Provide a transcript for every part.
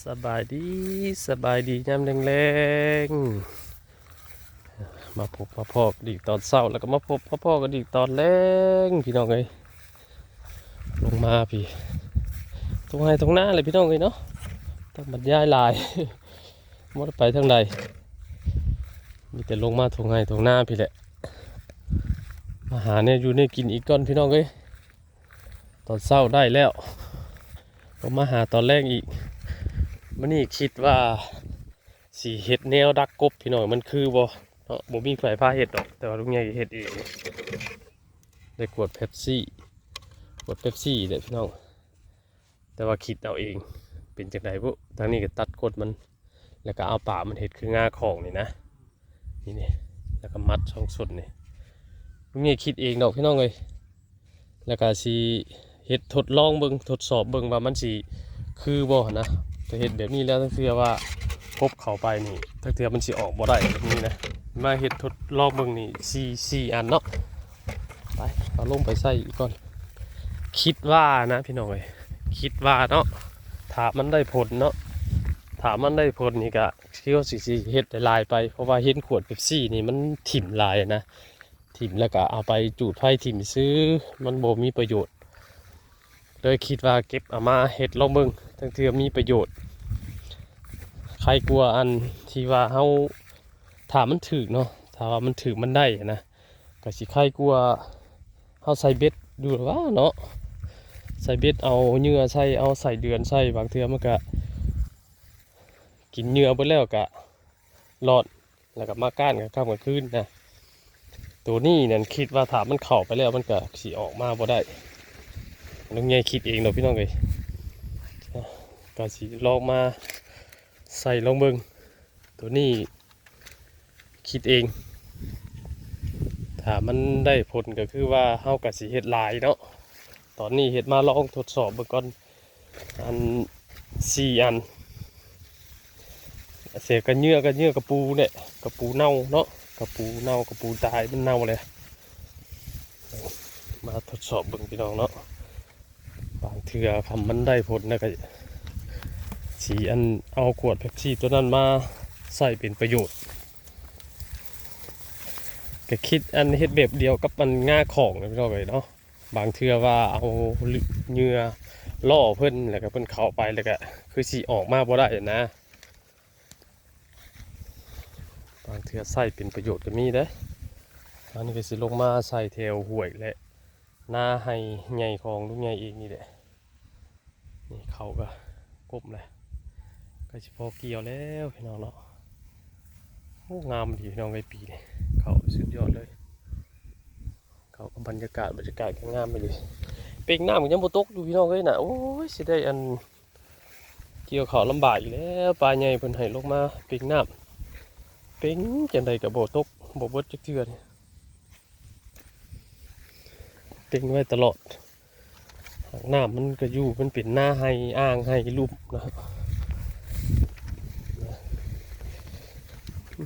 ສະບາຍດີ ສະບາຍດີຍາມແລງໆ ມາພົບມາພໍ້ກັນອີກຕອນເຊົ້າ ແລ້ວກໍມາພົບມາພໍ້ກັນອີກຕອນແລງ ພີ່ນ້ອງເອີຍ. ລົງມາພີ້ ທົ່ງໄຮ່ທົ່ງນາແຫຼະ ພີ່ນ້ອງເອີຍເນາະ. ຕ້ອງບັນຍາຍຫຼາຍ ບໍ່ໄດ້ໄປທາງໃດ ມີແຕ່ລົງມາທົ່ງໄຮ່ທົ່ງນາພີ້ແຫຼະ. ມາຫາແນວຢູ່ແນວກິນອີກກ່ອນ ພີ່ນ້ອງເອີຍ. ຕອນເຊົ້າໄດ້ແລ້ວ ກໍມາຫາຕອນແລງອີກ. ມື້ນີ້ຄິດວ່າຊິເຮັດແນວດັກກົບ ພີ່ນ້ອງ ມັນຄືບໍ່ເນາະ. ບໍ່ມີໃຜພາເຮັດດອກ ແຕ່ວ່າລຸງໃຫຍ່ເຮັດເອງ. ໄດ້ຂວດເປັບຊີ ຂວດເປັບຊີແຫຼະ ພີ່ນ້ອງ. ແຕ່ວ່າຄິດເອົາເອງ ເປັນຈັ່ງໃດບຸ? ທາງນີ້ກໍຕັດກົ້ນມັນ ແລ້ວກໍເອົາປາກມັນເຮັດຄືງາຂອງນີ້ນະ ນີ້ໆ ແລ້ວກໍມັດສອງສົ້ນນີ້. ລຸງໃຫຍ່ຄິດເອງດອກ ພີ່ນ້ອງເອີຍ. ແລ້ວກໍຊິເຮັດທົດລອງເບິ່ງ ທົດສອບເບິ່ງວ່າມັນຊິຄືບໍ່ຫັ້ນນະ. ຖ້າເຮັດແບບນີ້ແລ້ວ ລາງເທື່ອວ່າກົບເຂົ້າໄປນີ້ ລາງເທື່ອມັນຊິອອກບໍ່ໄດ້ແບບນີ້ນະ. ມາເຮັດທົດລອງເບິ່ງນີ້ ສີ່ ສີ່ອັນເນາະ. ໄປ ເອົາລົງໄປໃສ່ອີກກ່ອນ. ຄິດວ່ານະ ພີ່ນ້ອງເອີຍ ຄິດວ່າເນາະ ຖ້າມັນໄດ້ຜົນເນາະ ຖ້າມັນໄດ້ຜົນນີ້ກະ ຄືວ່າຊິ ຊິເຮັດຫຼາຍໆໄປ ເພາະວ່າເຫັນຂວດເປັບຊີນີ້ມັນຖິ້ມຫຼາຍນະ ຖິ້ມແລ້ວກະເອົາໄປຈູດໄຟຖິ້ມຊື່ ມັນບໍ່ມີປະໂຫຍດ. ເລີຍຄິດວ່າເກັບເອົາມາເຮັດລອງເບິ່ງ ລາງເທື່ອມີປະໂຫຍດ. ໄຄກວ່າອັນທີ່ວ່າເຮົາ ຖ້າມັນຖືກເນາະ ຖ້າວ່າມັນຖືກມັນໄດ້ນະ ກໍຊິໄຄກວ່າເຮົາໃສ່ເບັດຢູ່ວ່າເນາະ. ໃສ່ເບັດ ເອົາເຫຍື່ອໃສ່ ເອົາໄສ້ເດືອນໃສ່ ບາງເທື່ອມັນກະກິນເຫຍື່ອເບິດແລ້ວກະລອດ ແລ້ວກະມາກ້ານກາງຄ່ຳກາງຄືນນະ. ໂຕນີ້ນັ້ນຄິດວ່າຖ້າມັນເຂົ້າໄປແລ້ວ ມັນກະຊິອອກມາບໍ່ໄດ້. ລຸງໃຫຍ່ຄິດເອງດອກ ພີ່ນ້ອງເອີຍ. ກະຊິລອງມາໃສ່ລອງເບິ່ງ ໂຕນີ້ ຄິດເອງ ຖ້າມັນໄດ້ຜົນກໍຄືວ່າເຮົາກໍຊິເຮັດຫຼາຍເນາະ. ຕອນນີ້ເຮັດມາລອງທົດສອບເບິ່ງກ່ອນ ອັນ ສີ່ອັນ ເສຍກະເຫຍື່ອ ກະເຫຍື່ອກະປູແຫຼະ ກະປູເນົ່າເນາະ ກະປູເນົ່າ ກະປູຕາຍ ມັນເນົ່າແຫຼະ. ມາທົດສອບເບິ່ງ ພີ່ນ້ອງເນາະ. ບາງເທື່ອຄັນມັນໄດ້ຜົນນະ ກະຊິອັນ ເອົາຂວດເປັບຊີໂຕນັ້ນມາໃຊ້ເປັນປະໂຫຍດ. ກະຄິດອັນເຮັດແບບດຽວກັບອັນງາຂອງນະ ພີ່ນ້ອງເອີຍເນາະ. ບາງເທື່ອວ່າເອົາເຫຍື່ອລໍ້ເພິ່ນ ແລ້ວກະເພິ່ນເຂົ້າໄປ ແລ້ວກະຄືຊິອອກມາບໍ່ໄດ້ນະ. ບາງເທື່ອໃຊ້ເປັນປະໂຫຍດກໍມີເດ້. ອັນນີ້ກໍຊິລົງມາໃສ່ແຖວຫ້ວຍ ແລະ ນາໄຮ່ໃຫຍ່ຂອງລຸງໃຫຍ່ເອງນີ້ແຫຼະ. ນີ້ເຂົ້າກໍກົບແລ້ວ ໃກ້ຊິພໍກ່ຽວແລ້ວ ພີ່ນ້ອງເນາະ. ໂອ້ ງາມດີ ພີ່ນ້ອງເອີຍ ປີນີ້ເຂົ້າສຸດຍອດເລີຍ. ເຂົ້າກັບບັນຍາກາດ ບັນຍາກາດກໍງາມອີ່ຫຼີ. ເປັງນ້ຳກໍຍັງບໍ່ຕົກຢູ່ ພີ່ນ້ອງເອີຍນະ. ໂອ້ຍ ຊິໄດ້ອັນ ກ່ຽວເຂົ້າລຳບາກອີກແລ້ວ. ປາໃຫຍ່ເພິ່ນໃຫ້ລົງມາເປັງນ້ຳ ເປັງຈັ່ງໃດກໍບໍ່ຕົກ ບໍ່ເບິດຈັກເທື່ອນີ້ ເປັງໄວ້ຕະຫຼອດ. ຫາກນ້ຳມັນກໍຢູ່ ມັນເປັນນາໄຮ່ ອ່າງໄຮ່ລຸ່ມນະ.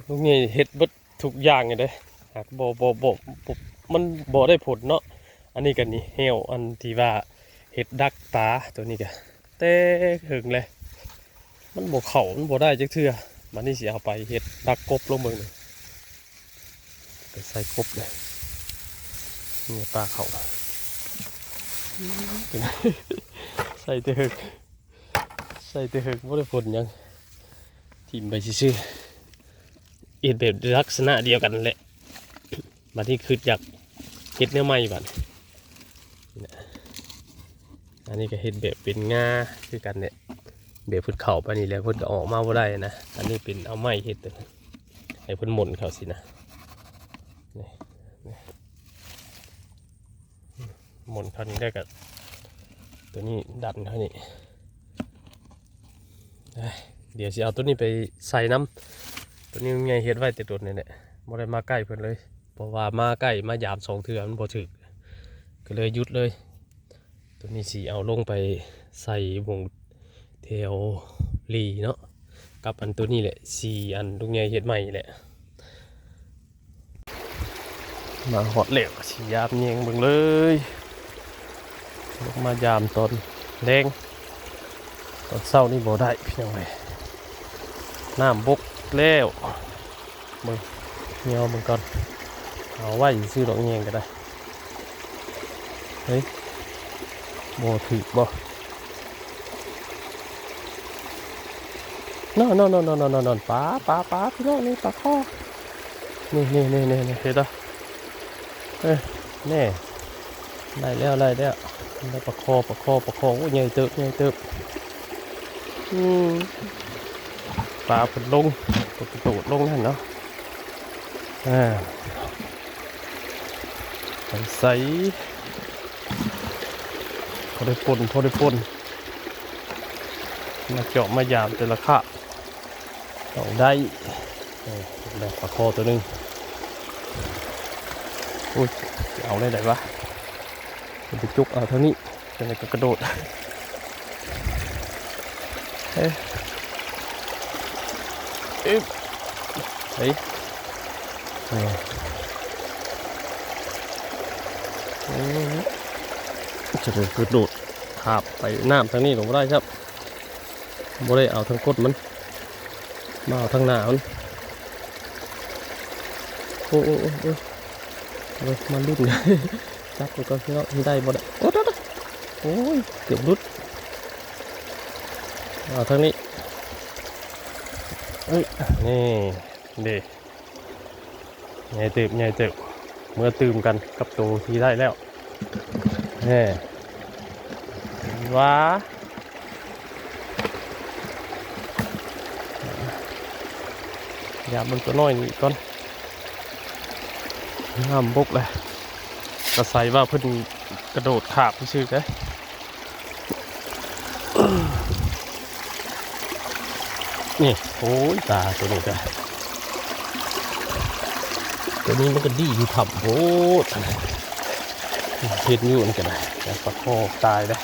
ລຸງໃຫຍ່ເຮັດເບິດ ທຸກຢ່າງເດ້ ຫາກບໍ່ ບໍ່ ບໍ່ ບໍ່ ມັນບໍ່ໄດ້ຜົນເນາະ. ອັນນີ້ກໍນີ້ ແຫ້ວອັນທີ່ວ່າເຮັດດັກປາ ໂຕນີ້ກໍແຕ່ເຫິງແລ້ວ ມັນບໍ່ເຂົ້າ ມັນບໍ່ໄດ້ຈັກເທື່ອ. ບາດນີ້ຊິເອົາໄປເຮັດດັກກົບລອງເບິ່ງ ໄປໃສ່ກົບເດ້. ນີ້ປາເຂົ້າ ໃສ່ແຕ່ເຫິງ ໃສ່ແຕ່ເຫິງ ບໍ່ໄດ້ຜົນຫຍັງ ຖິ້ມໄປຊື່ໆ. ເຮັດແບບລັກສະນະດຽວກັນນັ້ນແຫຼະ. ບາດນີ້ຄິດຢາກເຮັດແນວໃໝ່ບາດນີ້. ອັນນີ້ກໍເຮັດແບບເປັນງາຄືກັນແຫຼະ ແບບເພິ່ນເຂົ້າໄປນີ້ແຫຼະ ເພິ່ນກໍອອກມາບໍ່ໄດ້ນະ. ອັນນີ້ເປັນເອົາໄມ້ເຮັດ ໃຫ້ເພິ່ນໝົນເຂົ້າຊີ້ນະ. ນີ້ ນີ້ ໝົນເຂົ້ານີ້ ແລ້ວກໍໂຕນີ້ດັນເຂົ້ານີ້. ດຽວຊິເອົາໂຕນີ້ໄປໃສ່ນຳ ໂຕນີ້ແມ່ນເຮັດໄວ້ແຕ່ດົນນີ້ແຫຼະ ບໍ່ໄດ້ມາໃກ້ເພິ່ນເລີຍ ເພາະວ່າມາໃກ້ມາຢາມສອງເທື່ອມັນບໍ່ຖືກ ກໍເລີຍຢຸດເລີຍ. ໂຕນີ້ຊິເອົາລົງໄປໃສ່ໝ່ອງແຖວລີເນາະ ກັບອັນໂຕນີ້ແຫຼະ ສີ່ອັນລຸງໃຫຍ່ເຮັດໃໝ່ນີ້ແຫຼະ. ມາຮອດແລ້ວ ຊິຍາມແຍງເບິ່ງເລີຍ ລົງມາຍາມຕອນແລງ. ຕອນເຊົ້ານີ້ບໍ່ໄດ້ພີ່ນ້ອງເອີຍ ນ້ຳບົກແລ້ວ. ເບິ່ງ ຍໍເບິ່ງກ່ອນ ເອົາໄວ້ຊື່ດອກ ແຍງກໍໄດ້. ເຮີ້ຍ ບໍ່ຖືກບໍ່? ນອນໆໆໆໆ ປາ ປາ ປາ ພີ່ນ້ອງ ນີ້ປາຄໍ ນີ້ໆໆໆ ເຫັນບໍ່? ເອີ ແນ່ ໄດ້ແລ້ວ ໄດ້ແລ້ວ ໄດ້ປາຄໍ ປາຄໍ ປາຄໍ. ໂອ້ ໃຫຍ່ເຕີບ ໃຫຍ່ເຕີບ. ອືມ ປາເພິ່ນລົງ ເພິ່ນກະໂດດລົງນັ້ນເນາະ. ອ່າ ໃສ ພໍໄດ້ປົ່ນ ພໍໄດ້ປົ່ນ ມາເຈາະມາຢາມແຕ່ລະຄາບ ຕ້ອງໄດ້. ເອີ ໄດ້ປາຄໍຕົວໜຶ່ງ. ໂອ້ຍ ຊິເອົາໄດ້ໃດວະ? ຊິໄປຈຸກເອົາທາງນີ້ ຈັ່ງໃດກໍກະໂດດ. ເອີ ອຶບ ເຮີ້ຍ ນີ້ ອືມ ຈະໄດ້ກະໂດດຂ້າມໄປນ້ຳທາງນີ້ກໍບໍ່ໄດ້ຊ້ຳ. ບໍ່ໄດ້ເອົາທາງກົ້ນມັນ ມາເອົາທາງໜ້າມັນ. ໂອ້ ໂອ້ ໂອ້ ໂອ້ ເອົາມາລຸ້ນ ຈັບໄປກ່ອນພີ່ນ້ອງ ມັນໄດ້ບໍ່ໄດ້. ໂອ້ ໂອ້ ໂອ້ ໂອ້ຍ ເກືອບຫຼຸດ. ເອົາທາງນີ້ ເອີຍ ນີ້ເດ້. ໃຫຍ່ເຕີບ ໃຫຍ່ເຕີບ ເມືອຕື່ມກັນກັບໂຕທີ່ໄດ້ແລ້ວ. ແນ່ ວ່າ ຢາກເບິ່ງຕົວນ້ອຍນີ້ກ່ອນ. ນ້ຳບົກແຫຼະ ກະໃສວ່າເພິ່ນກະໂດດຂາບຊື່ເດ້. ນີ້ ໂອ້ຍ ຕາຕົວນີ້ກະ ຕົວນີ້ມັນກະດີຢູ່ຖ້ຳໂພດ. ເຫັນຢູ່ນີ້ກະໄດ້ ປາຄໍຕາຍເດ້.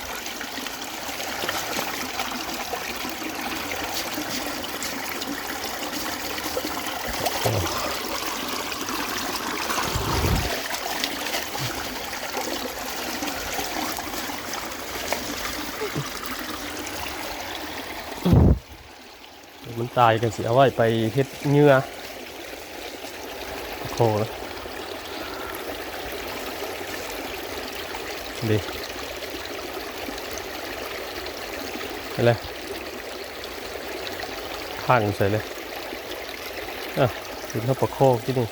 ມັນຕາຍກະຊິເອົາໄວ້ໄປເຮັດເຫຍື່ອ ໂຄ ເດ້ ເຫັນແລ້ວ ຄ້າງໃສ່ເລີຍ. ອ່ະ ເຫັນແລ້ວປາຄໍກິນນີ້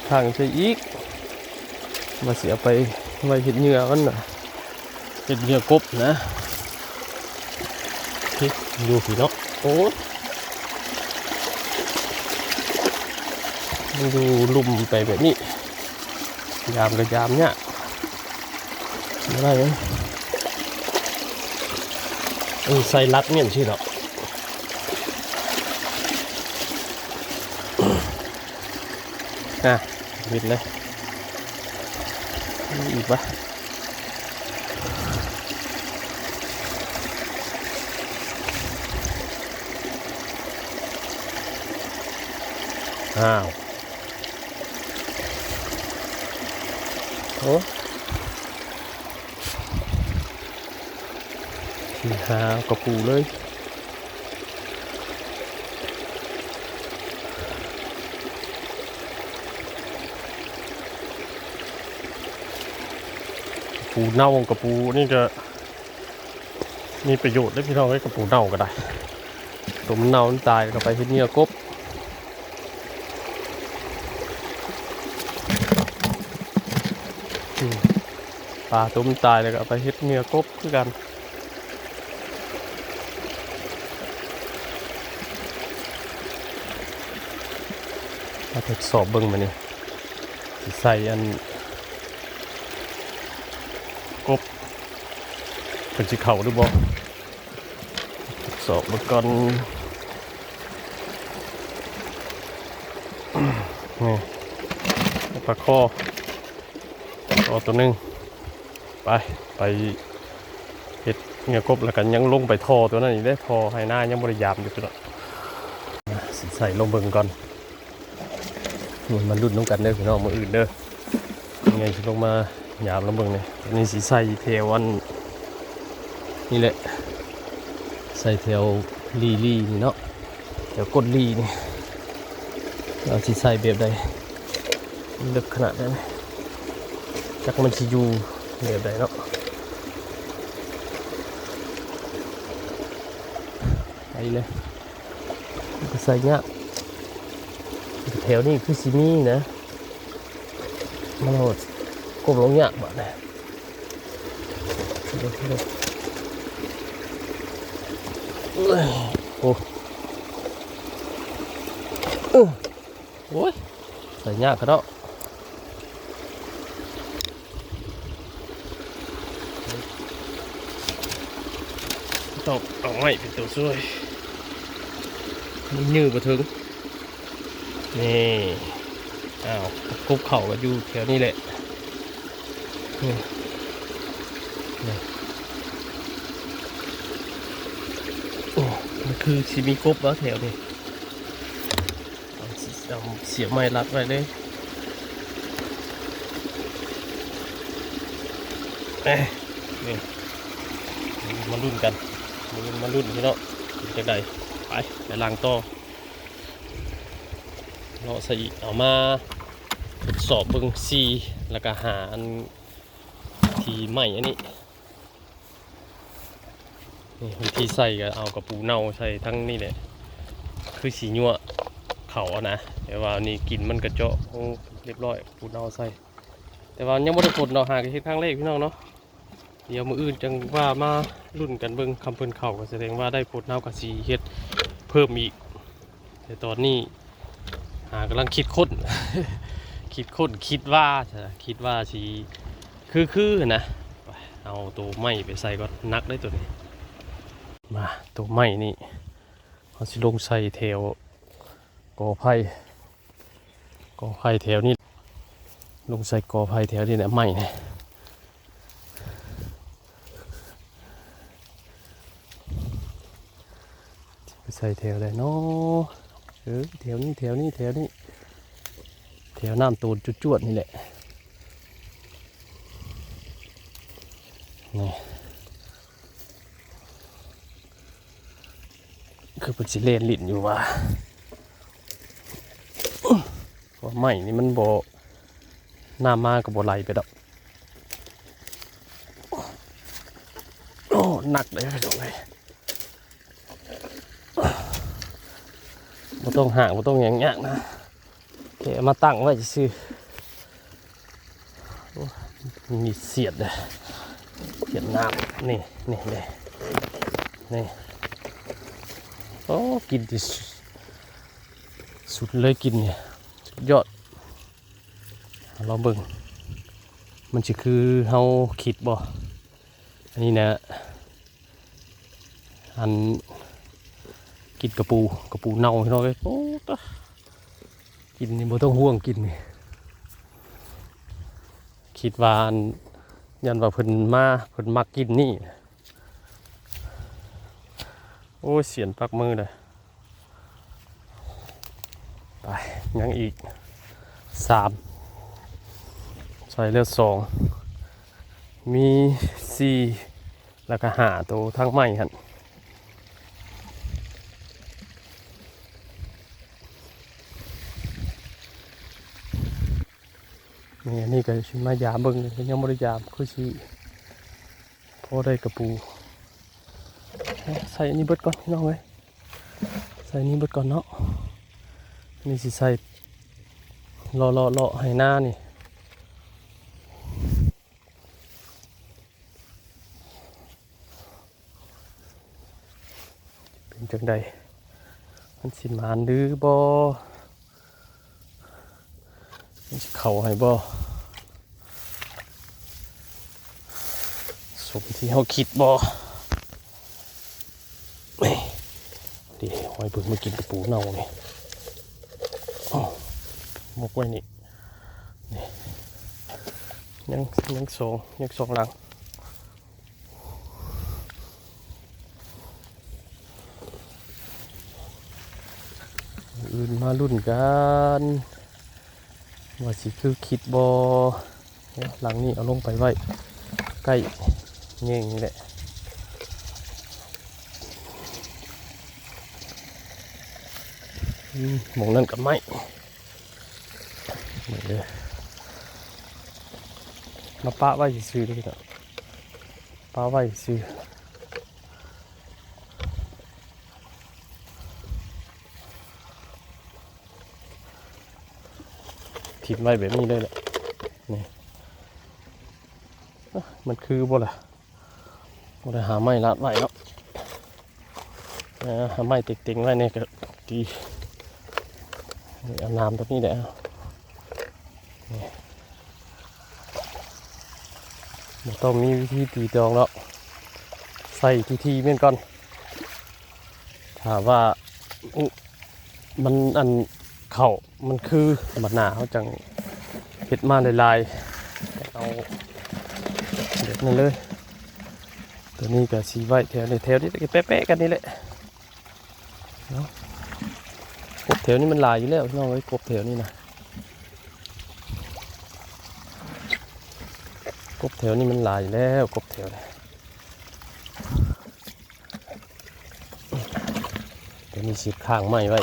ຄ້າງໃສ່ອີກ ວ່າຊິເອົາໄປໄວ້ເຮັດເຫຍື່ອມັນນະ ເຮັດເຫຍື່ອກົບນະ. ເຮັດຢູ່ພີ້ເນາະ ໂອ້ຍ ມັນຢູ່ລຸ່ມໄປແບບນີ້ ຢາມກະຢາມຍາກ ບໍ່ໄດ້ເລີຍ ເອີ ໃສ່ລັດແມ່ນຊີ້ເນາະ. ອ່ະ ເຮັດເລີຍ ມີອີກປະ? ອ້າວ ໂອ້ ຊິຫາເອົາກະປູເລີຍ ກະປູເນົ່າ ກະປູນີ້ກະ ມີປະໂຫຍດເດ້ພີ່ນ້ອງເອີຍ ກະປູເນົ່າກະໄດ້ ໂຕມັນເນົ່າມັນຕາຍກະໄປເຮັດເຫຍື່ອກົບ ອືມ ປາໂຕມັນຕາຍແລ້ວກະເອົາໄປເຮັດເຫຍື່ອກົບຄືກັນ. ມາທົດສອບເບິ່ງບາດນີ້ ຊິໃສ່ອັນ ກົບ ເພິ່ນຊິເຂົ້າຫຼືບໍ່ ສອບເບິ່ງກ່ອນ. ນີ້ ປາຄໍ ຄໍຕົວໜຶ່ງ ໄປ ໄປເຮັດເຫຍື່ອກົບ ແລ້ວກະຍັງລົງໄປທໍ່ຕົວນັ້ນອີກເດ້ ທໍ່ໄຮ່ນາຍັງບໍ່ໄດ້ຢາມຢູ່ ພີ່ນ້ອງ ຊິໃສ່ລອງເບິ່ງກ່ອນ. ມາລຸ້ນນຳກັນເດີພີ່ນ້ອງ ມື້ອື່ນເດີ ຍັງຊິລົງມາຢາມລອງເບິ່ງນີ້ ອັນນີ້ຊິໃສ່ແຖວອັນນີ້ແຫຼະ ໃສ່ແຖວລີລີນີ້ເນາະ ແຖວກົ້ນລີນີ້ ເຮົາຊິໃສ່ແບບໃດ? ເລິກຂະໜາດໃດ? ຈັກມັນຊິຢູ່ແບບໃດເນາະ? ໄປເລີຍ ມັນກໍໃສ່ຍາກ ແຖວນີ້ຄືຊິມີນະ ມັນໂຫດ ກົ້ມລົງຍາກບາດນີ້. ໂອ້ ໂອ້ຍ ໃສ່ຍາກກະເນາະ ຕ້ອງເອົາໄມ້ເປັນໂຕຊ່ວຍ ມັນຍື້ບໍ່ເຖິງ. ນີ້ ອ້າວ ກົບເຂົ້າກໍຢູ່ແຖວນີ້ແຫຼະ ນີ້ ນີ້ ໂອ້ ມັນຄືຊິມີກົບເນາະແຖວນີ້ ເອົາ ເອົາສຽມໄມ້ລັດໄວ້ເລີຍ ເອີ ນີ້ ມາລຸ້ນກັນ ມາລຸ້ນ ມາລຸ້ນພີ່ນ້ອງ ເປັນຈັ່ງໃດ ໄປ ໄປລ້າງຕໍ່. ເນາະ ໃສ່ອີກ ເອົາມາທົດສອບເບິ່ງ ສີ່ ແລ້ວກະຫາອັນທີ່ໄມ້ອັນນີ້ ນີ້ ວິທີໃສ່ກໍເອົາກະປູເນົ່າໃສ່ທັງນີ້ແຫຼະ ຄືຊິຍົວະເຂົ້າຫັ້ນນະ ແຕ່ວ່ານີ້ກິ່ນມັນກະເຈາະ ໂອ້ ຮຽບຮ້ອຍ ກະປູເນົ່າໃສ່ ແຕ່ວ່າຍັງບໍ່ໄດ້ພົ່ນດອກ ຫາກະເຮັດຄັ້ງແລກພີ່ນ້ອງເນາະ. ດຽວມື້ອື່ນຈັ່ງວ່າມາລຸ້ນກັນເບິ່ງ ຄຳເພິ່ນເຂົ້າກໍສະແດງວ່າໄດ້ຜົນ ເຮົາກໍຊິເຮັດເພີ່ມອີກ ແຕ່ຕອນນີ້ຫາກຳລັງຄິດຄົ້ນ ຄິດຄົ້ນ ຄິດວ່າ ຄິດວ່າຊິຄືໆຫັ້ນນະ ໄປ ເອົາໂຕໄມ້ໄປໃສ່ກ່ອນ ໜັກເດ້ໂຕນີ້ ມາ ໂຕໄມ້ນີ້ ເຮົາຊິລົງໃສ່ແຖວ ກໍໄຜ່ ກໍໄຜ່ແຖວນີ້ ລົງໃສ່ກໍໄຜ່ແຖວນີ້ແຫຼະ ໄມ້ນີ້ ໄປໃສ່ແຖວໃດເນາະ ເອີ ແຖວນີ້ ແຖວນີ້ ແຖວນີ້ ແຖວນ້ຳໂຕນຈວດໆນີ້ແຫຼະ ນີ້. ຄືເພິ່ນຊິແລ່ນຫຼິ້ນຢູ່ວ່າ ເພາະໄມ້ນີ້ມັນບໍ່ ນ້ຳມາກໍບໍ່ໄຫຼໄປດອກ ໂອ້ ໜັກເດ້ພີ່ນ້ອງເອີຍ ບໍ່ຕ້ອງຫາກ ບໍ່ຕ້ອງຫຍັງຍາກນະ. ແຄ່ເອົາມາຕັ້ງໄວ້ຊື່ໆ ໂອ້ ມີສຽດເດ້ ສຽດນ້ຳ ນີ້ ນີ້ເດ້ ນີ້ ໂອ້ ກິ່ນທີ່ສຸດເລີຍ ກິ່ນນີ້ສຸດຍອດ ລອງເບິ່ງ ມັນຊິຄືເຮົາຄິດບໍ່? ອັນນີ້ນະ ອັນ ກິ່ນກະປູ ກະປູເນົ່າພີ່ນ້ອງເອີຍ ໂອ້ຕາ ກິ່ນນີ້ບໍ່ຕ້ອງຫ່ວງ ກິ່ນນີ້ ຄິດວ່າ ອັນ ຢ້ານວ່າເພິ່ນມາ ເພິ່ນມັກກິ່ນນີ້ ໂອ້ຍ ສຽນປັກມືເດ້. ໄປ ຍັງອີກສາມ ໃສ່ແລ້ວສອງ ມີສີ່ ແລ້ວກະຫ້າໂຕທາງໃໝ່ຫັ້ນ ນີ້ ອັນນີ້ກະຊິມາຢາມເບິ່ງ ຍັງບໍ່ໄດ້ຢາມ ຄືຊິພໍໄດ້ກະປູ ໃສ່ອັນນີ້ເບິດກ່ອນພີ່ນ້ອງເອີຍ ໃສ່ນີ້ເບິດກ່ອນເນາະ ນີ້ຊິໃສ່ເລາະໆໆ ໄຮ່ນານີ້ ເປັນຈັ່ງໃດ ມັນຊິໝານຫຼືບໍ່? ມັນຊິເຂົ້າໃຫ້ບໍ່ ສົມທີ່ເຮົາຄິດບໍ່? ນີ້ ເດ ຫ້ອຍເບິ່ງ ມາກິນກະປູເນົ່ານີ້ ໝົກໄວ້ນີ້ ນີ້ ຍັງ ຍັງສອງ ຍັງສອງຫຼັງ. ອື່ນມາລຸ້ນກັນ ວ່າຊິຄືຄິດບໍ່? ຫຼັງນີ້ເອົາລົງໄປໄວ້ໃກ້ແຍງນີ້ແຫຼະ. ອືມ ໝ່ອງນັ້ນກໍໄໝ້ ໝົດເລີຍ ມາປະໄວ້ຊື່ໆເດີ ປະໄວ້ຊື່ ຖິ້ມໄວ້ແບບນີ້ເລີຍແຫຼະ ນີ້ ເອີ ມັນຄືບໍ່ລະ? ບໍ່ໄດ້ຫາໄມ້ລາດໄວ້ເນາະ ເອີ ຫາໄມ້ເຕັງໆໄວ້ນີ້ກໍດີ ນີ້ ເອົາໜາມຕົວນີ້ແຫຼະ ນີ້ ບໍ່ຕ້ອງມີວິທີຕີຕອງດອກ ໃສ່ທີ່ໆແມ່ນກ່ອນ ຖ້າວ່າ ອື ມັນອັນເຂົ້າມັນຄືບັດໜ້າເຮົາຈັ່ງເຮັດມາຫຼາຍໆ ເອົາແບບນັ້ນເລີຍ ຕົວນີ້ກໍຊິໄວ້ແຖວນີ້ ແຖວນີ້ແປະໆກັນນີ້ແຫຼະເນາະ ກົບແຖວນີ້ມັນຫຼາຍຢູ່ແລ້ວພີ່ນ້ອງເອີຍ ກົບແຖວນີ້ນະ ກົບແຖວນີ້ມັນຫຼາຍຢູ່ແລ້ວ ກົບແຖວນີ້ ຕົວນີ້ຊິຄ້າງໄມ້ໄວ້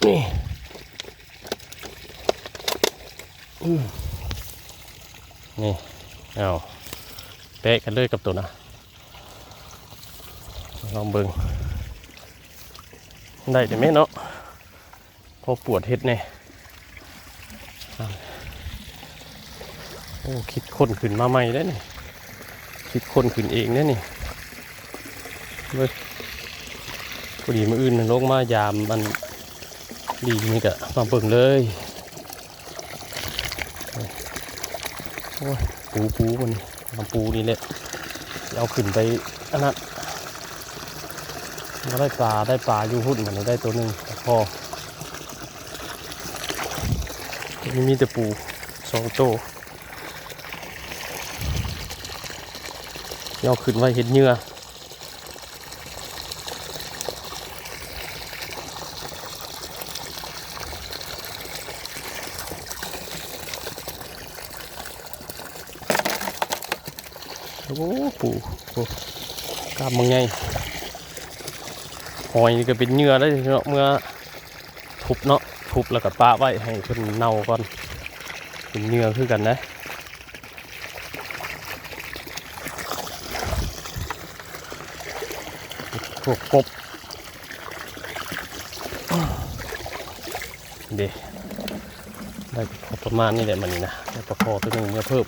ນີ້ ນີ້ ເອົາ ແປະກັນເລີຍກັບຕົວນະ ລອງເບິ່ງ ໄດ້ແຕ່ແມ່ເນາະ. ພໍປວດເຮັດແດ່ ໂອ້ ຄິດຄົ້ນຂຶ້ນມາໃໝ່ເດ້ນີ້ ຄິດຄົ້ນຂຶ້ນເອງເດ້ນີ້ ເບິ່ງ ພໍດີມື້ອື່ນລົງມາຢາມອັນດີນີ້ກະມາເບິ່ງເລີຍ ໂອ້ຍ ປູ ປູ ມັນ ມາປູນີ້ແຫຼະ ເອົາຂຶ້ນໄປອັນນັ້ນ ບໍ່ໄດ້ປາ ໄດ້ປາຢູ່ພຸ້ນ ມັນໄດ້ໂຕໜຶ່ງ ພໍ ມີ ມີແຕ່ປູສອງໂຕ ເອົາຂຶ້ນໄວ້ເຮັດເຫຍື່ອ ໂອ້ ປູ ໂອ້ ກ້າມບັກໃຫຍ່ ຫອຍນີ້ກໍເປັນເຫຍື່ອໄດ້ເນາະ ເມື່ອທຸບເນາະ ທຸບແລ້ວກໍປະໄວ້ໃຫ້ເພິ່ນເນົ່າກ່ອນ ເປັນເຫຍື່ອຄືກັນນະ ພວກກົບ ເດ້ ໄດ້ພໍປະມານນີ້ແຫຼະ ມື້ນີ້ນະ ໄດ້ປາຄໍໂຕໜຶ່ງເມືອເພີ່ມ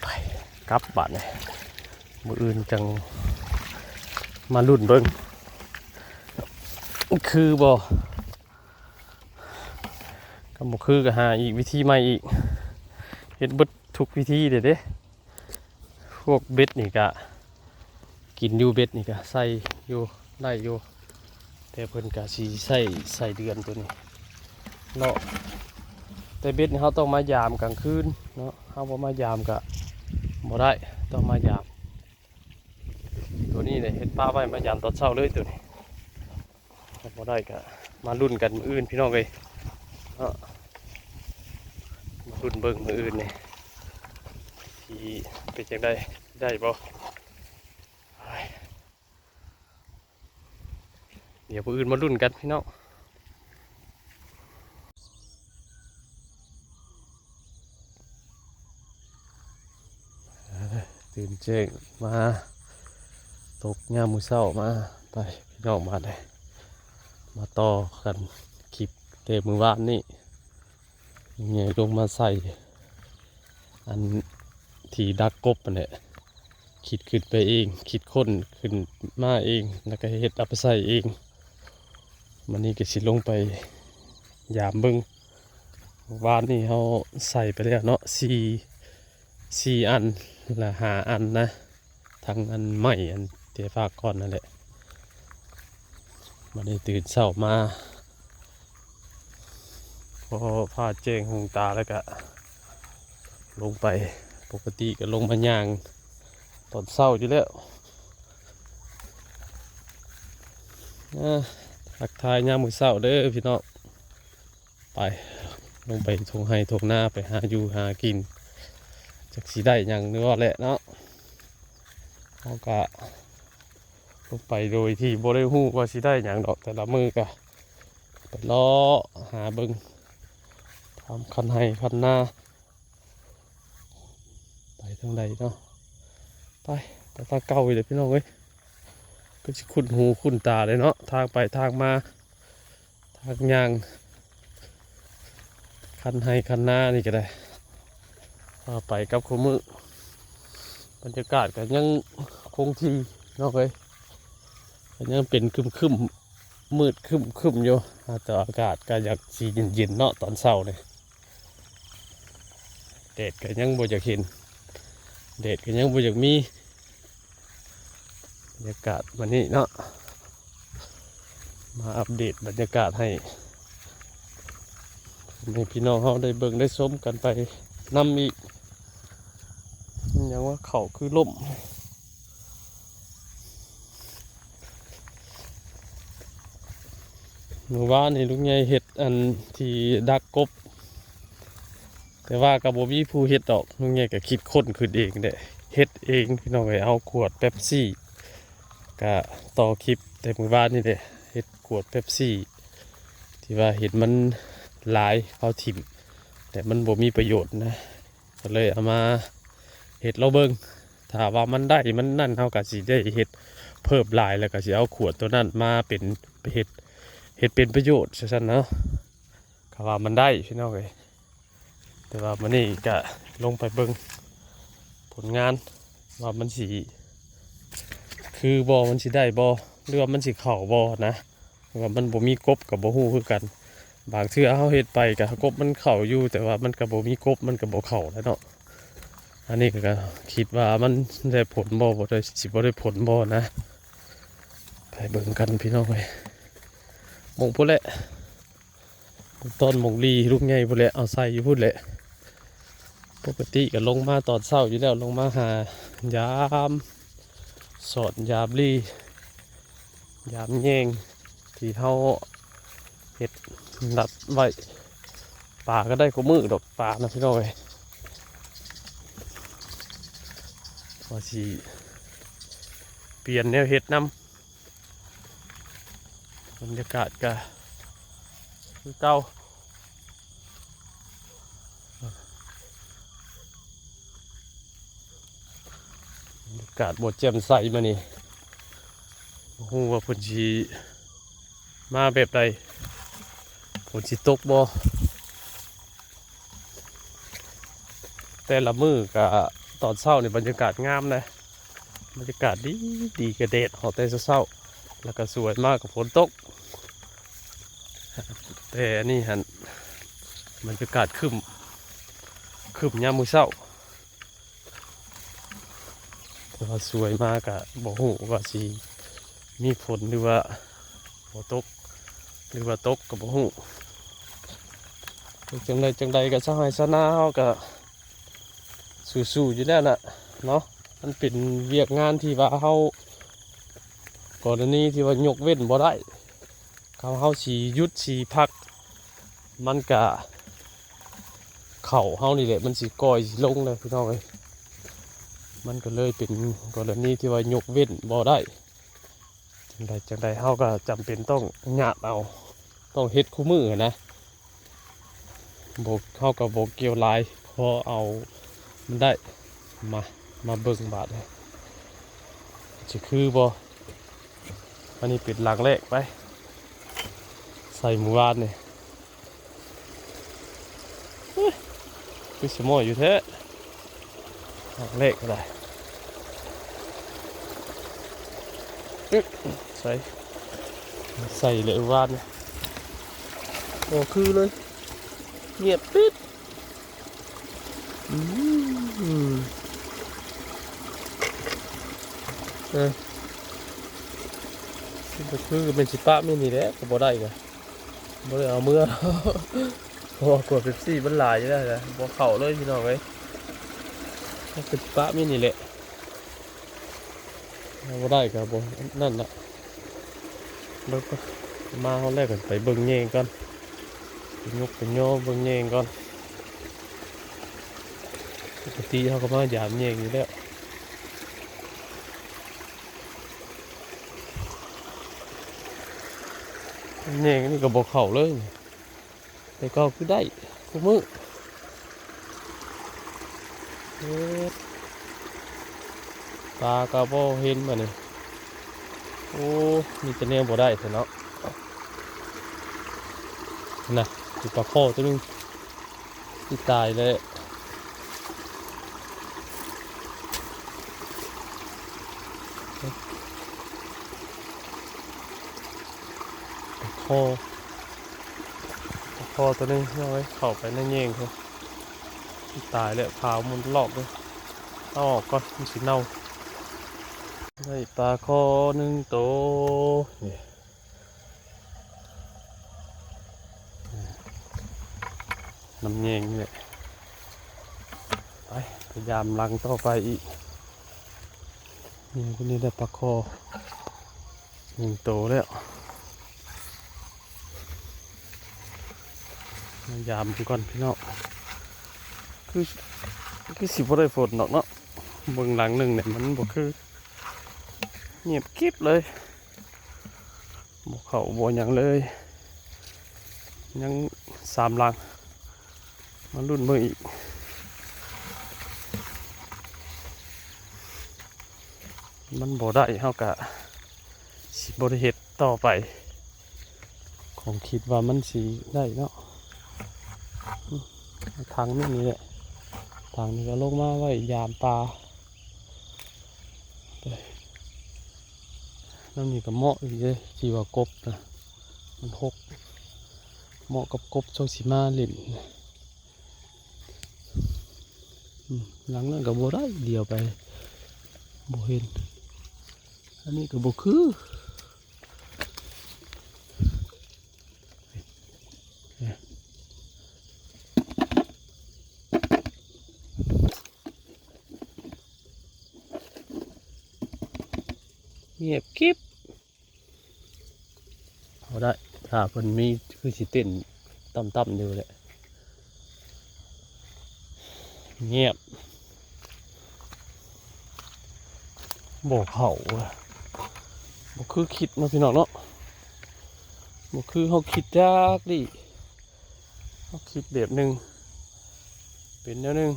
ໄປ ກັບບາດນີ້ ມື້ອື່ນຈັ່ງມາລຸ້ນເບິ່ງ ຄືບໍ່ ຄັນບໍ່ຄືກໍຫາອີກ ວິທີໃໝ່ອີກ ເຮັດເບິດທຸກວິທີເດ້ ພວກເບັດນີ້ກະກິນຢູ່ ເບັດນີ້ກະໃສ່ຢູ່ ໄດ້ຢູ່ ແຕ່ເພິ່ນກະຊິໃຊ້ໄສ້ເດືອນໂຕນີ້ເນາະ ແຕ່ເບັດນີ້ເຮົາຕ້ອງມາຢາມກາງຄືນເນາະ ເຮົາບໍ່ມາຢາມກະບໍ່ໄດ້ ຕ້ອງມາຢາມ ໂຕນີ້ເດ້ ເຮັດປະໄວ້ມາຢາມຕອນເຊົ້າເລີຍໂຕນີ້ ບໍ່ໄດ້ກະມາລຸ້ນກັນມື້ອື່ນພີ່ນ້ອງເອີຍເນາະ ມາລຸ້ນເບິ່ງມື້ອື່ນນີ້ ຊິເປັນຈັ່ງໃດ ຊິໄດ້ບໍ່ ດຽວມື້ອື່ນມາລຸ້ນກັນພີ່ນ້ອງ ເອີ ຕື່ນແຈ້ງມາ ຕົກຍາມມື້ເຊົ້າມາ ໄປພີ່ນ້ອງ ບາດນີ້ມາຕໍ່ກັນຄລິບແຕ່ມື້ວານນີ້ ແຍ່ລົງມາໃສ່ອັນທີ່ດັກກົບຫັ້ນແຫຼະ ຄິດຂຶ້ນໄປເອງ ຄິດຄົ້ນຂຶ້ນມາເອງ ແລ້ວກໍເຮັດເອົາໄປໃສ່ເອງ ມື້ນີ້ກໍຊິລົງໄປຢາມເບິ່ງ ວານນີ້ເຮົາໃສ່ໄປແລ້ວເນາະ ສີ່ ສີ່ອັນ ລະ ຫ້າອັນນະ ທັງອັນໃໝ່ອັນແຕ່ພາກກ່ອນນັ້ນແຫຼະ ບັດນີ້ຕື່ນເຊົ້າມາ ພໍຟ້າແຈ້ງຫຸງຕາແລ້ວກະລົງໄປ ປົກກະຕິກະລົງມາຍ່າງຕອນເຊົ້າຢູ່ແລ້ວ ອາ ທັກທາຍຍາມມື້ເຊົ້າເດີພີ່ນ້ອງ ໄປ ລົງໄປທົ່ງໄຮ່ທົ່ງນາ ໄປຫາຢູ່ຫາກິນ ຈັກຊິໄດ້ຫຍັງແດ່ແຫຼະເນາະ. ເຮົາກະລົງໄປໂດຍທີ່ບໍ່ໄດ້ຮູ້ວ່າຊິໄດ້ຫຍັງດອກ, ແຕ່ລະມື້ກະໄປເລາະຫາເບິ່ງຕາມຄັນໄຮ່ຄັນນາ. ໄປທາງໃດເນາະ? ໄປ ໄປທາງເກົ່າອີກແຫຼະພີ່ນ້ອງເອີຍ. ຄືຊິຄຸ້ນຫູຄຸ້ນຕາເດ້ເນາະ, ທາງໄປທາງມາ ທາງຍ່າງ ຄັນໄຮ່ຄັນນານີ້ກໍໄດ້ ວ່າໄປກັບຄູ່ມື້. ບັນຍາກາດກໍຍັງຄົງທີ່ເນາະເອີຍ, ກໍຍັງເປັນຄຶ້ມໆ ມືດຄຶ້ມໆຢູ່, ແຕ່ອາກາດກໍຢາກຊິເຢັນໆເນາະ ຕອນເຊົ້ານີ້. ແດດກໍຍັງບໍ່ຢາກເຫັນ, ແດດກໍຍັງບໍ່ຢາກມີ. ບັນຍາກາດມື້ນີ້ເນາະ, ມາອັບເດດບັນຍາກາດໃຫ້ ໃຫ້ພີ່ນ້ອງເຮົາໄດ້ເບິ່ງໄດ້ຊົມກັນໄປນຳອີກ. ມັນຫຍັງວ່າເຂົ້າຄືລົ້ມ. ມື້ວານນີ້ລຸງໃຫຍ່ເຮັດອັນທີ່ດັກກົບ, ແຕ່ວ່າກໍບໍ່ມີຜູ້ເຮັດດອກ, ລຸງໃຫຍ່ກໍຄິດຄົ້ນຂຶ້ນເອງເດ້ ເຮັດເອງພີ່ນ້ອງເອີຍ. ເອົາຂວດເປັບຊີ ກະຕໍ່ຄລິບແຕ່ມື້ວານນີ້ເດ້, ເຮັດຂວດເປັບຊີທີ່ວ່າເຫັນມັນຫຼາຍເຂົາຖິ້ມ ແຕ່ມັນບໍ່ມີປະໂຫຍດນະ, ກໍເລີຍເອົາມາເຮັດລອງເບິ່ງ. ຖ້າວ່າມັນໄດ້ ມັນນັ້ນ ເຮົາກໍຊິໄດ້ເຮັດເພີ່ມຫຼາຍ, ແລ້ວກໍຊິເອົາຂວດໂຕນັ້ນມາເປັນ ເຮັດ ເຮັດເປັນປະໂຫຍດ ວ່າຊັ້ນເນາະ. ກໍວ່າມັນໄດ້ພີ່ນ້ອງເອີຍ, ແຕ່ວ່າມື້ນີ້ກະລົງໄປເບິ່ງຜົນງານວ່າມັນຊິຄືບໍ່, ມັນຊິໄດ້ບໍ່ ຫຼືວ່າມັນຊິເຂົ້າບໍ່ນະ. ວ່າມັນບໍ່ມີກົບກໍບໍ່ຮູ້ຄືກັນ, ບາງເທື່ອເຮົາເຮັດໄປກໍກົບມັນເຂົ້າຢູ່, ແຕ່ວ່າມັນກໍບໍ່ມີກົບ ມັນກໍບໍ່ເຂົ້າແຫຼະເນາະ. ອັນນີ້ກໍຄິດວ່າມັນໄດ້ຜົນບໍ່ ບໍ່ໄດ້ ຊິບໍ່ໄດ້ຜົນບໍ່ນະ. ໄປເບິ່ງກັນພີ່ນ້ອງເອີຍ, ໝ່ອງພຸ້ນແຫຼະ. ຕອນໝ່ອງລີລູກໃຫຍ່ພຸ້ນແຫຼະ, ເອົາໃສ່ຢູ່ພຸ້ນແຫຼະ. ປົກກະຕິກໍລົງມາຕອນເຊົ້າຢູ່ແລ້ວ, ລົງມາຫາຍາມສອນ ຍາມລີ ຍາມແຍງ ທີ່ເຮົາເຮັດນັດໄວ້. ປາກໍໄດ້ຄູ່ມື້ດອກ ປານະພີ່ນ້ອງເອີຍ. ວ່າຊິປ່ຽນແນວເຮັດນຳ. ບັນຍາກາດກະຄືເກົ່າ, ບັນຍາກາດບໍ່ແຈ່ມໃສມື້ນີ້. ບໍ່ຮູ້ວ່າເພິ່ນຊິມາແບບໃດ, ຝົນຊິຕົກບໍ່. ແຕ່ລະມື້ກະຕອນເຊົ້ານີ້ບັນຍາກາດງາມນະ, ບັນຍາກາດດີໆ ກະແດດອອກແຕ່ເຊົ້າໆ ແລ້ວກະສວຍມາກະຝົນຕົກ. ແຕ່ອັນນີ້ຫັ້ນບັນຍາກາດຄຶ້ມ ຄຶ້ມຍາມມື້ເຊົ້າ, ແຕ່ວ່າສວຍມາກະບໍ່ຮູ້ວ່າຊິມີຝົນ ຫຼືວ່າບໍ່ຕົກ ຫຼືວ່າຕົກກໍບໍ່ຮູ້. ຈັ່ງໃດຈັ່ງໃດກໍຊາວໄຮ່ຊາວນາເຮົາກໍສູ້ໆຢູ່ແລ້ວນະເນາະ. ມັນເປັນວຽກງານທີ່ວ່າເຮົາ ກໍລະນີທີ່ວ່າຍົກເວັ້ນບໍ່ໄດ້, ຄັນເຮົາຊິຢຸດຊິພັກ ມັນກະ ເຂົ້າເຮົານີ້ແຫຼະ ມັນຊິກ່ອຍຊິລົງແລ້ວພີ່ນ້ອງເອີຍ. ມັນກໍເລີຍເປັນກໍລະນີທີ່ວ່າຍົກເວັ້ນບໍ່ໄດ້. ຈັ່ງໃດຈັ່ງໃດເຮົາກໍຈຳເປັນຕ້ອງຍາດເອົາ, ຕ້ອງເຮັດຄູ່ມື້ຫັ້ນນະ. ບໍ່ ເຮົາກໍບໍ່ກ່ຽວຫຼາຍ, ພໍເອົາມັນໄດ້. ມາ ມາເບິ່ງບາດນີ້ ຊິຄືບໍ່? ອັນນີ້ເປັນຫຼັງແລກໄປ ໃສ່ມື້ວານນີ້. ເຮີ້ຍ ຄືສະໝໍ້ຢູ່ແທ້ ຫຼັງແລກກໍໄດ້. ເອີ ໃສ່ ໃສ່ເລີຍວານນີ້ ບໍ່ຄືເລີຍ ງຽບປິດ. ອືມ ເອີ ບໍ່ຄື ແມ່ນຊິປະມື້ນີ້ແຫຼະ ກໍບໍ່ໄດ້ກະ ບໍ່ໄດ້ເອົາເມືອ ເພາະວ່າຂວດເປັບຊີມັນຫຼາຍຢູ່ແລ້ວນະ ບໍ່ເຂົ້າເລີຍພີ່ນ້ອງເອີຍ. ກໍຊິປະມື້ນີ້ແຫຼະ ເອົາບໍ່ໄດ້ກໍບໍ່ນັ້ນລະ. ເບິ່ງກ່ອນ ມາຮອດແລ້ວກໍໄປເບິ່ງແຍງກ່ອນ ໄປຍົກໄປຍໍເບິ່ງແຍງກ່ອນ. ຕິເຮົາກໍມາຢາມແຍງຢູ່ແລ້ວ. ແຍງນີ້ກໍບໍ່ເຂົ້າເລີຍ. ແຕ່ເກົ່າຄືໄດ້ຄູ່ມື້. ເອີ ປາກໍບໍ່ເຫັນບາດນີ້. ໂອ້ ມີແຕ່ແນວບໍ່ໄດ້ແທ້ເນາະ. ນະ ມີປາຄໍຕົວໜຶ່ງທີ່ຕາຍແລ້ວ. ປາຄໍ ປາຄໍຕົວໜຶ່ງ ເອົາໄວ້ເຂົ້າໄປໃນແຍງພຸ້ນ. ຕາຍແລ້ວ ຂາວໝົດລອກເລີຍ. ເອົາອອກກ່ອນ ມັນຊິເນົ່າ. ໄດ້ປາຄໍໜຶ່ງໂຕ ນີ້ ນຳແຍງນີ້ແຫຼະ. ໄປ ໄປຢາມຫຼັງຕໍ່ໄປອີກ. ນີ້ ຕົວນີ້ໄດ້ປາຄໍໜຶ່ງໂຕແລ້ວ. ມາຢາມເບິ່ງກ່ອນພີ່ນ້ອງ. ຄື ຄືຊິບໍ່ໄດ້ຝົນດອກເນາະ. ເບິ່ງຫຼັງໜຶ່ງນີ້ມັນບໍ່ຄື ງຽບກິບເລີຍ. ບໍ່ເຂົ້າບໍ່ຫຍັງເລີຍ. ຍັງສາມຫຼັງ ມາລຸ້ນເບິ່ງອີກ. ມັນບໍ່ໄດ້ ເຮົາກະຊິບໍ່ໄດ້ເຮັດຕໍ່ໄປ. ຄວາມຄິດວ່າມັນຊິໄດ້ເນາະ. ຖັງນີ້ນີ້ແຫຼະ ຖັງນີ້ກໍລົງມາໄວ້ຢາມປາ. ນຳນີ້ກໍເໝາະອີກເດ້ ທີ່ວ່າກົບນະ ມັນຫົກ ເໝາະກັບກົບຊ່ວງຊິມາຫຼິ້ນ. ອືມ ຫຼັງນັ້ນກໍບໍ່ໄດ້ ດຽວໄປບໍ່ເຫັນ. ອັນນີ້ກໍບໍ່ຄື ງຽບກິບ. ບໍ່ໄດ້ ຖ້າເພິ່ນມີຄືຊິເຕັ້ນຕ່ຳໆຢູ່ແຫຼະ. ງຽບ ບໍ່ເຂົ້າ ບໍ່ຄືຄິດເນາະພີ່ນ້ອງເນາະ. ບໍ່ຄືເຮົາຄິດຈັກດີ້. ເຮົາຄິດແບບໜຶ່ງ ເປັນແນວໜຶ່ງ.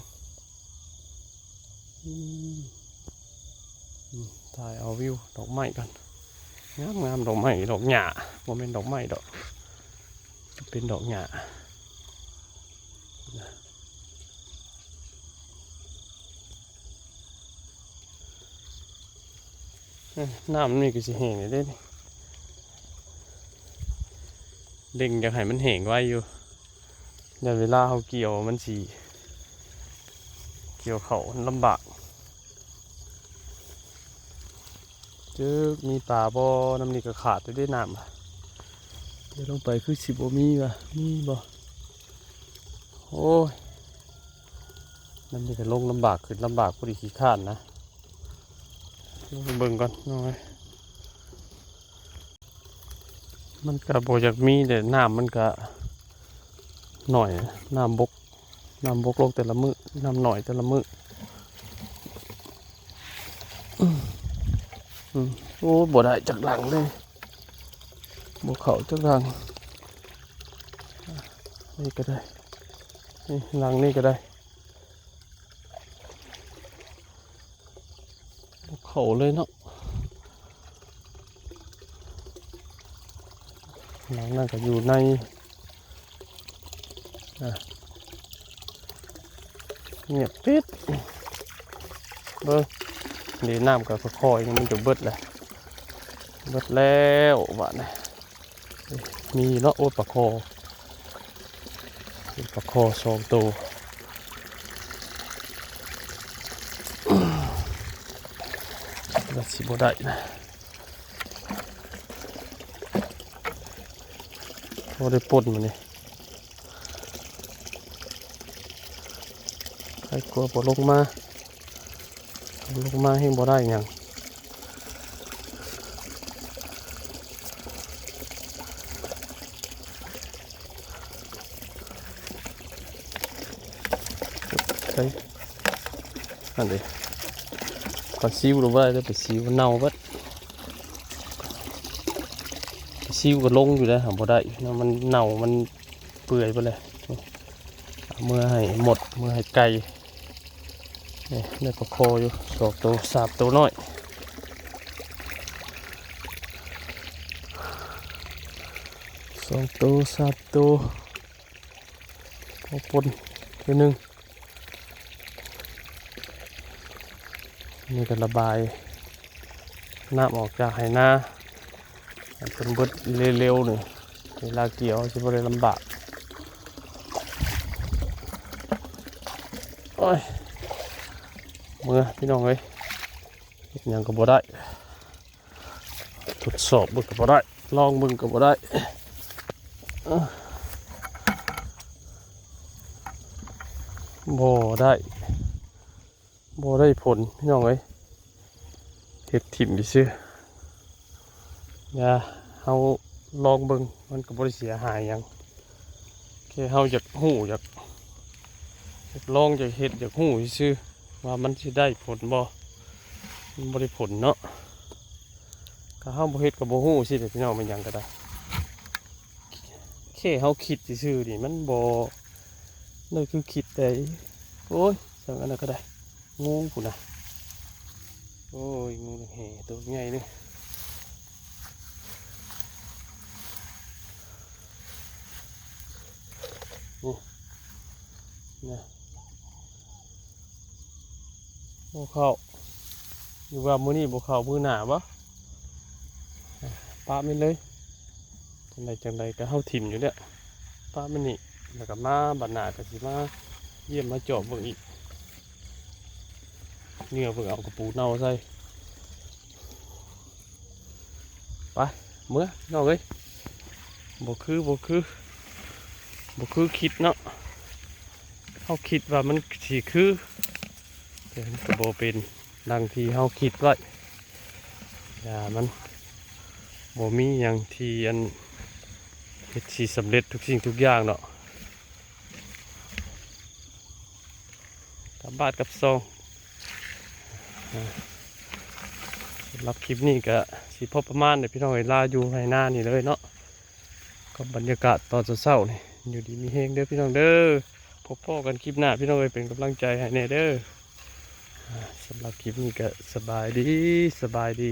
ອືມ ອືມ ຖ່າຍເອົາວິວດອກໄມ້ກ່ອນ. ງາມໆ ດອກໄມ້ ດອກຫຍ້າ ບໍ່ແມ່ນດອກໄມ້ດອກ ເປັນດອກຫຍ້າ. ເອີ ນ້ຳນີ້ກໍຊິແຫ້ງແລ້ວເດ້ນີ້. ເລັ່ງຢາກໃຫ້ມັນແຫ້ງໄວຢູ່ ຢ້ານເວລາເຮົາກ່ຽວມັນຊິ ກ່ຽວເຂົ້າມັນລຳບາກ. ເຈີມີປາບໍ່? ນ້ຳນີ້ກໍຂາດແລ້ວເດ້ນ້ຳ. ດຽວລົງໄປຄືຊິບໍ່ມີວ່າ ມີບໍ່? ໂອ້ຍ ນ້ຳນີ້ກໍລົງລຳບາກ ຂຶ້ນລຳບາກ ພໍດີຂີ້ຄ້ານນະ. ລົງໄປເບິ່ງກ່ອນນ້ອງເອີຍ. ມັນກະບໍ່ຢາກມີແຫຼະ ນ້ຳມັນກະໜ້ອຍ ນ້ຳບົກ ນ້ຳບົກລົງແຕ່ລະມື້ ນ້ຳໜ້ອຍແຕ່ລະມື້. ອືມ ອືມ ໂອ້ ບໍ່ໄດ້ຈັກຫຼັງເລີຍ ບໍ່ເຂົ້າຈັກຫຼັງ. ນີ້ກໍໄດ້ ນີ້ຫຼັງນີ້ກໍໄດ້. ບໍ່ເຂົ້າເລີຍເນາະ. ຫຼັງນັ້ນກໍຢູ່ໃນ ອ່າ ງຽບປິດ. ເບິ່ງ ນີ້ນ້ຳກໍຄ່ອຍໆ ມັນຈະເບິດແລ້ວ ເບິດແລ້ວບາດນີ້. ມີເນາະ ໂອ້ຍ ປາຄໍ່ ເປັນປາຄໍ່ສອງໂຕ ວ່າຊິບໍ່ໄດ້ນະ ພໍໄດ້ປົ່ນມື້ນີ້ ໃຜກວ່າບໍ່ລົງມາ. ລົງມາແຮງບໍ່ໄດ້ຫຍັງ ໃສ່ ຫັ້ນເດ້ ຂ້ອຍຊິວລະບໍ່ໄດ້ເດີ ໄປຊິວເນົ່າເບິດ ຊິວກໍລົງຢູ່ເດ້ ຫາບໍ່ໄດ້ເນາະ ມັນເນົ່າ ມັນເປື່ອຍເບິດເລີຍ. ເອົາເມືອໃຫ້ໝົດ ເມືອໃຫ້ໄກ່. ນີ້ໄດ້ປາຄໍຢູ່ສອງໂຕ ສາມໂຕນ້ອຍ ສອງໂຕ ສາມໂຕ ເອົາປົນເທື່ອໜຶ່ງ. ນີ້ກໍລະບາຍນ້ຳອອກຈາກໄຮ່ນາໃຫ້ເພິ່ນເບິດເລັວໆ ນີ້ ເວລາກ່ຽວຊິບໍ່ໄດ້ລຳບາກ. ໂອ້ຍ ເມືອພີ່ນ້ອງເອີຍ ເຮັດຫຍັງກໍບໍ່ໄດ້ ທົດສອບເບິ່ງກໍບໍ່ໄດ້ ລອງເບິ່ງກໍບໍ່ໄດ້ ເອີ ບໍ່ໄດ້ ບໍ່ໄດ້ຜົນພີ່ນ້ອງເອີຍ ເຮັດຖິ້ມຊື່ໆ. ຢ່າ ເຮົາລອງເບິ່ງ ມັນກໍບໍ່ໄດ້ເສຍຫາຍຫຍັງ ແຄ່ເຮົາຢາກຮູ້ ຢາກ ຢາກລອງ ຢາກເຮັດ ຢາກຮູ້ຊື່ໆ ວ່າມັນຊິໄດ້ຜົນບໍ່ ມັນບໍ່ໄດ້ຜົນເນາະ. ຖ້າເຮົາບໍ່ເຮັດກໍບໍ່ຮູ້ຊີ້ແຫຼະພີ່ນ້ອງ ແມ່ນຫຍັງກໍໄດ້ ແຄ່ເຮົາຄິດຊື່ໆ ນີ້ມັນບໍ່ໄດ້ຄືຄິດໃດ. ໂອ້ຍ ຊ່າງອັນນັ້ນກໍໄດ້ ງູພຸ້ນນະ ໂອ້ຍ ງູແຮ່ໂຕໃຫຍ່ເລີຍ ນີ້ນະ. ບໍ່ເຂົ້າ ຫຼືວ່າມື້ນີ້ບໍ່ເຂົ້າ ມື້ໜ້າບໍ? ປະແມ່ນເລີຍ ຈັ່ງໃດຈັ່ງໃດກໍເຮົາຖິ້ມຢູ່ແລ້ວ ປະແມ່ນນີ້ ແລ້ວກໍມາບັດໜ້າກໍຊິມາຢ້ຽມມາຈອບເບິ່ງອີກ ເຫຍື້ອເບິ່ງ ເອົາກະປູເນົ່າໃສ່. ໄປ ເມືອພີ່ນ້ອງເອີຍ ບໍ່ຄື ບໍ່ຄື ບໍ່ຄືຄິດເນາະ ເຮົາຄິດວ່າມັນຊິຄື ແຕ່ມັນກໍບໍ່ເປັນດັ່ງທີ່ເຮົາຄິດໄວ້ ຢ່າ ມັນບໍ່ມີຫຍັງທີ່ອັນ ເຮັດຊິສຳເລັດທຸກສິ່ງທຸກຢ່າງເນາະ. ກັບບາດກັບຊອງ ອ່າ ສຳລັບຄລິບນີ້ກະຊິພໍປະມານເດີພີ່ນ້ອງເອີຍ ລາຢູ່ໄຮ່ນານີ້ເລີຍເນາະ ກັບບັນຍາກາດຕອນເຊົ້າໆນີ້ ຢູ່ດີມີແຮງເດີພີ່ນ້ອງເດີ ພົບພໍ້ກັນຄລິບໜ້າພີ່ນ້ອງເອີຍ ເປັນກຳລັງໃຈໃຫ້ແດ່ເດີ ອ່າ ສຳລັບຄລິບນີ້ກະສະບາຍດີ ສະບາຍດີ.